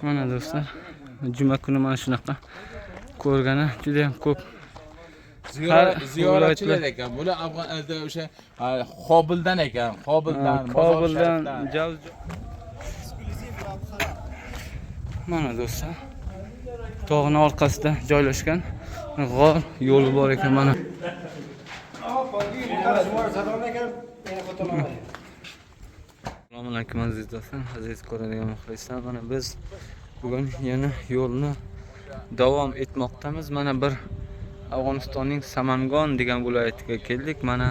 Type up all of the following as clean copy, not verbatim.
Mana do'stlar, juma kuni mana shunaqa ko'rgani juda ham ko'p. Ziyoratchilar ekan. Bular Afg'on o'sha Qobildan ekan. Qobildan, Kobuldan, mana do'stlar, tog'ning orqasida joylashgan g'or yo'li bor ekan mana. Assalomu alaykum aziz do'stlar, aziz ko'radigan muxlislar. Mana biz bugun yana yo'lni davom etmoqdamiz. Mana bir Afg'onistonning Samangon degan viloyatiga keldik. Mana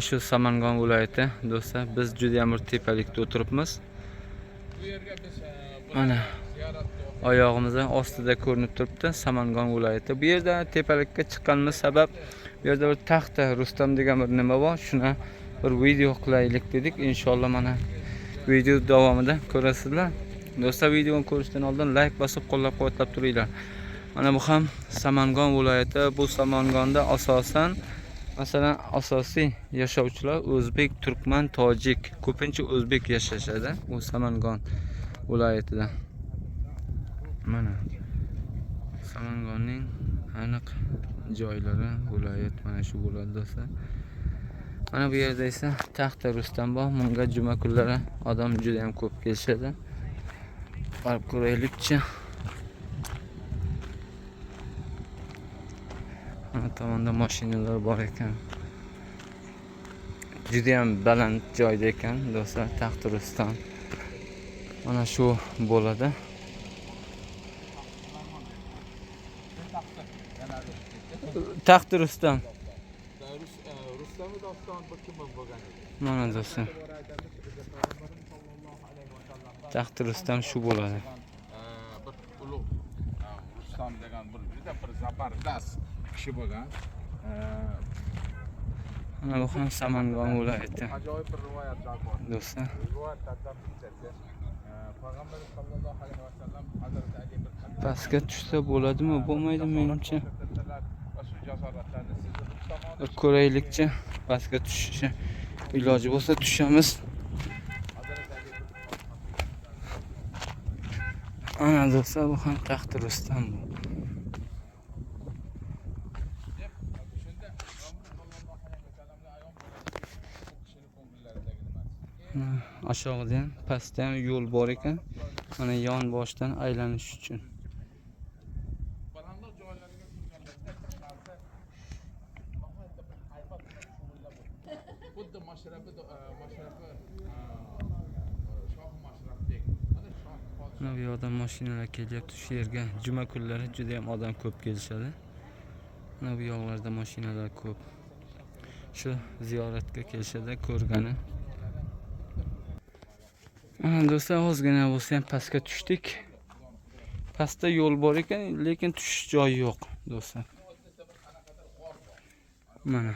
shu Samangon viloyati do'stlar, biz juda ham bir tepalikda o'tiribmiz. Mana oyog'imizning ostida ko'rinib turibdi Samangon viloyati. Bu yerda tepalikka chiqqanimiz sabab bu yerda bir taxta Rustam degan bir nima bor. Shuni bir video qilaylik dedik. Inshaalloh mana video davomida ko'rasizlar. Do'stlar, videoni ko'rishdan oldin like bosib qo'llab-quvvatlab turinglar. Mana bu ham Samangon viloyati. Bu Samangonda asosan, masalan, asosiy yashovchilar o'zbek, turkman, tojik, ko'pincha o'zbek yashashadi bu Samangon viloyatida. Mana Samangonning aniq joylari, viloyat mana shu bo'ladi do'stlar. Mana bu yerda esa taxta Rustam bor. Bunga juma kunlari odam juda ham ko'p kelishadi. Borib ko'raylikchi. Mana tomonda mashinalar bor ekan. Juda ham baland joyda ekan do'stlar, taxta Rustam. Mana shu bo'ladi. Taxti Rustam. Mana do'stlar. Taxti Rustam shu bo'ladi. Bir ulug' Rustam degan bir juda bir zabardast kishi bo'lgan. Mana bu ham Samangon viloyati. Ajoyib bir rivoyatlar bor. Do'stlar. Rivoyatlardan bittasi Payg'ambar sallallohu alayhi vasallam Hazrati Ali bir Pastga tushsa bo'ladimi, bo'lmaydimi menimcha? Ko'raylikchi, pastga tushishi iloji bo'lsa tushamiz. Ana do'stlar, bu ham taxti Rustam bu. Aşağıda ham, pastda ham yo'l bor ekan. Mana yon boshdan aylanish uchun. Mana bu yoqdan mashinalar kelyapti shu yerga. Juma kunlari juda ham odam ko'p kelishadi. Mana bu yoqlarda mashinalar ko'p. Shu ziyoratga kelishadi ko'rgani. Mana do'stlar, ozgina bo'lsa ham pastga tushdik. Pastda yo'l bor ekan, lekin tushish joyi yo'q do'stlar. Mana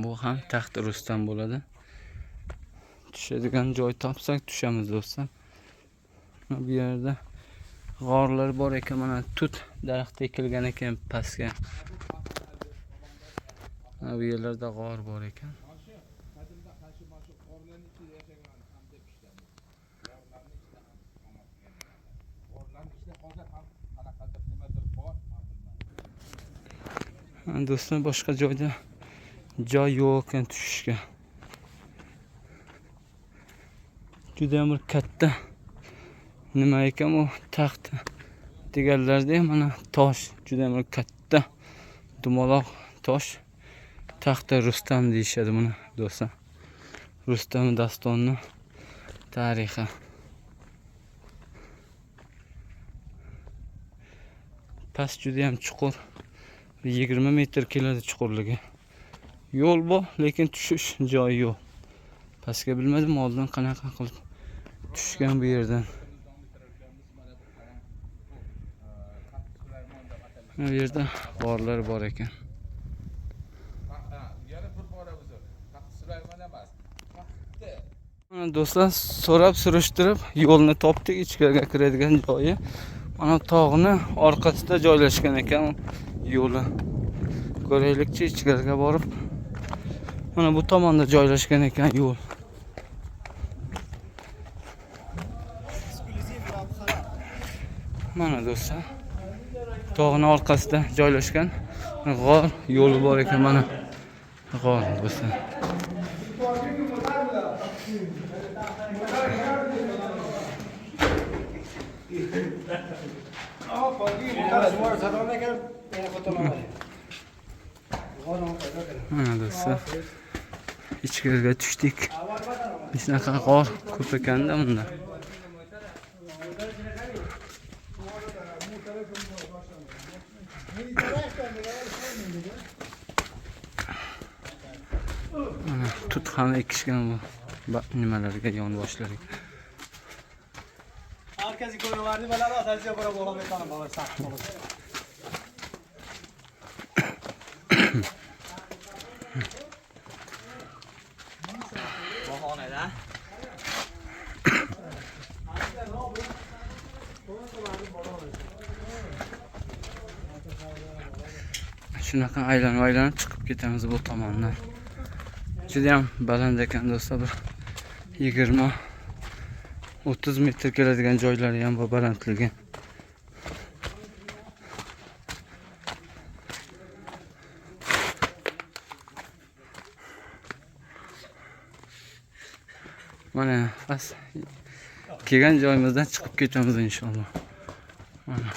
bu ham taxti Rustam bo'ladi. Tushadigan joy topsak tushamiz do'stlar. Mana bu yerda g'orlar bor ekan, mana tut daraxti ekilgan ekan pastga. Mana bu yerlarda g'or bor ekan. Do'stlar, boshqa joyda joy yo'q ekan tushishga. Juda ham bir katta nima ekan u taxt deganlarda ham mana tosh, juda ham bir katta dumaloq tosh, taxta Rustam deyishadi buni do'stlar. Rustam dostonni tarixi. Past juda ham chuqur, 20 metr keladi chuqurligi. Yo'l bor, lekin tushish joyi yo'q. Pastga bilmadim oldin qanaqa qilib tushgan bu yerdan. Bu yerda g'orlar bor ekan. Mana do'stlar, so'rab surishtirib yo'lni topdik, ichkariga kiradigan joyi. Mana tog'ni orqasida joylashgan ekan yo'li. Ko'raylikchi ichkariga borib. Mana bu tomonda joylashgan ekan yo'l. Mana do'stlar, tog'ning orqasida joylashgan g'or yo'li bor ekan mana. G'or do'stlar. Mana do'stlar, ichkariga tushdik. Shunaqa g'or ko'p ekanda bunda. Mana tut ham ekishgan bu nimalarga, yonboshlarga. Herkesi koyuyorlardı. Böyle atarız ya bura bola betanım baba sağ olun. Bahonada. Shunaqa aylanib aylanib chiqib ketamiz bu tomondan. Juda ham baland ekan do'stlar, bir 20-30 metr keladigan joylari ham bor balandligi. Mana past kelgan joyimizdan chiqib ketamiz inshaalloh. Mana.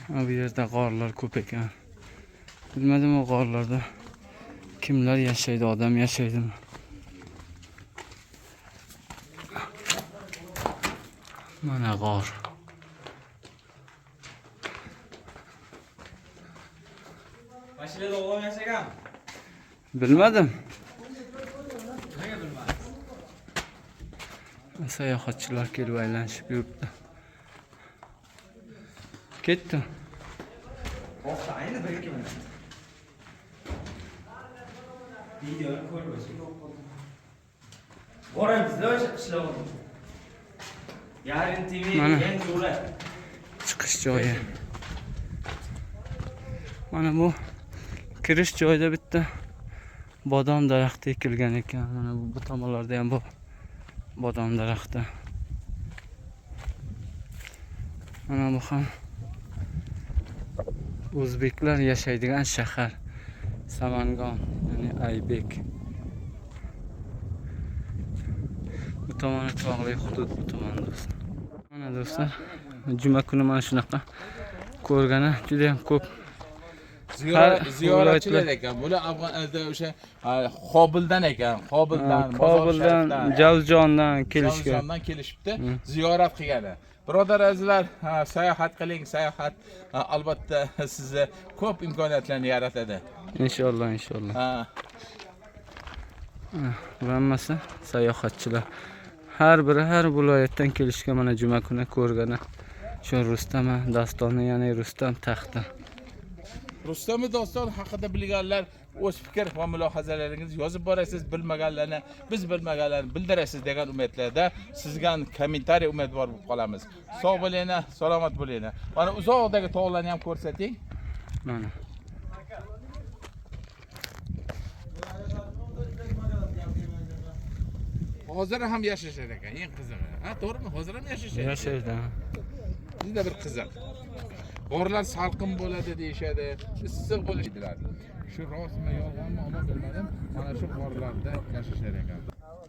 Bu yerda g'orlar ko'p ekan. Bilmadim o g'orlarda kimlar yashaydi, odam yashaydimi? Mana g'or. Mashinada odam yashagan. Bilmadim. Nega bilmadingiz? Sayohatchilar kelib aylanishib yuribdi. Ketdi. To'xta, ayni 1-2 minut. Videoni ko'rib boramiz, o'sha qishlog'ga. Yarim TV yangi yo'lak. Chiqish joyi. Mana bu kirish joyida bitta bodom daraxti ekilgan ekan. Mana bu tomonlarda ham bu bodom daraxti. Mana bu ham o'zbeklar yashaydigan shahar Samangon, ya'ni Aybek. Bu tomoni tog'li hudud, bu tomon do'stlar. Mana do'stlar, juma kuni mana shunaqa ko'rgani juda ham ko'p. Ziyoratchilar ekan. Bular Afg'on o'sha Qobildan ekan. Qobildan, Qobildan, Javjondan kelishgan. Javjondan kelishibdi, ziyorat qilgani. Birodar azizlar, sayohat qiling, sayohat albatta sizni ko'p imkoniyatlarni yaratadi. Inshaalloh, inshaalloh. Bu hammasi sayohatchilar. Har biri har viloyatdan kelishgan mana juma kuni ko'rgani. Shu Rustam dostoni, ya'ni Rustam taxti. Rustam doston haqida bilganlar o'z fikr va mulohazalaringizni yozib borasiz, bilmaganlarni, biz bilmaganlarni bildirasiz degan umidlarda sizga kommentariy umidvor bo'lib qolamiz. Sog' bo'linglar, salomat bo'linglar. Mana uzoqdagi tog'larni ham ko'rsating. Mana. Hozir ham yashashar ekan, eng qizig'i. Ha, to'g'rimi? Hozir ham yashashadi. Yashaydi. Juda bir qiziq. G'orlar salqin bo'ladi deyishadi, issiq bo'ladilar. Shu rostmi, yolg'onmi, ammo bilmadim. Mana shu g'orlarda yashashar ekan.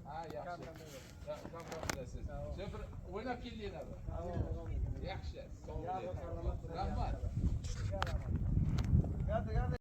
Ha, yaxshi. Bir o'ynab keldinglar. Yaxshi. Sog' bo'ling. Rahmat.